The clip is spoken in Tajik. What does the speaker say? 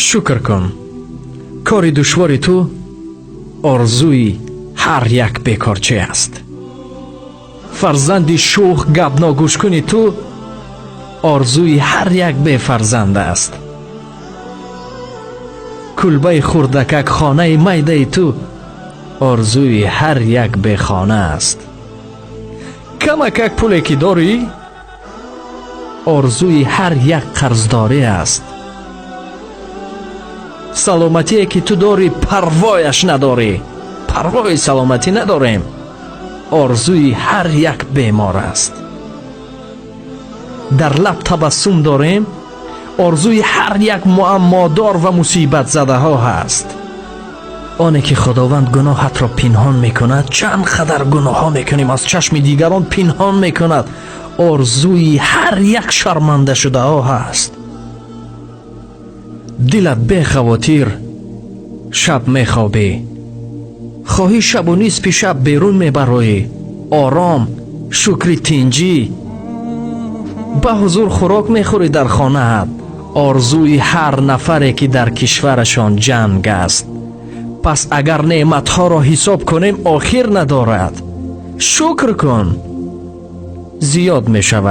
Шукр кун, кори душвори ту орзуи ҳар як бекорчӣ аст. Фарзанди шӯх, гапногӯшкуни ту орзуи ҳар як бефарзанд аст. Кулбаи хурдакак, хонаи майдаи ту орзуи ҳар як бехона аст. Камакак пуле ки дорӣ, орзуи ҳар як қарздорӣ аст. Саломатие ки ту дорӣ, парвояш надорӣ, парвои саломатӣ надорем, орзуи ҳар як бемор аст. Дар лаб табассум дорем, орзуи ҳар як муаммодор ва мусибатзадаҳо ҳаст. Оне ки Худованд гуноҳатро пинҳон мекунад, чанд қадар гуноҳҳо мекунем, аз чашми дигарон пинҳон мекунад, орзуи ҳар як шармандашудаҳо ҳаст. Дилат бехавотир шаб мехобӣ, хоҳӣ шабу нисфи шаб берун мебароӣ, ором, шукри тинҷӣ, ба ҳузур хӯрок мехӯрӣ дар хонаат, орзуи ҳар нафаре ки дар кишварашон ҷанг аст. Пас агар неъматҳоро ҳисоб кунем, охир надорад. Шукр кун, зиёд мешавад.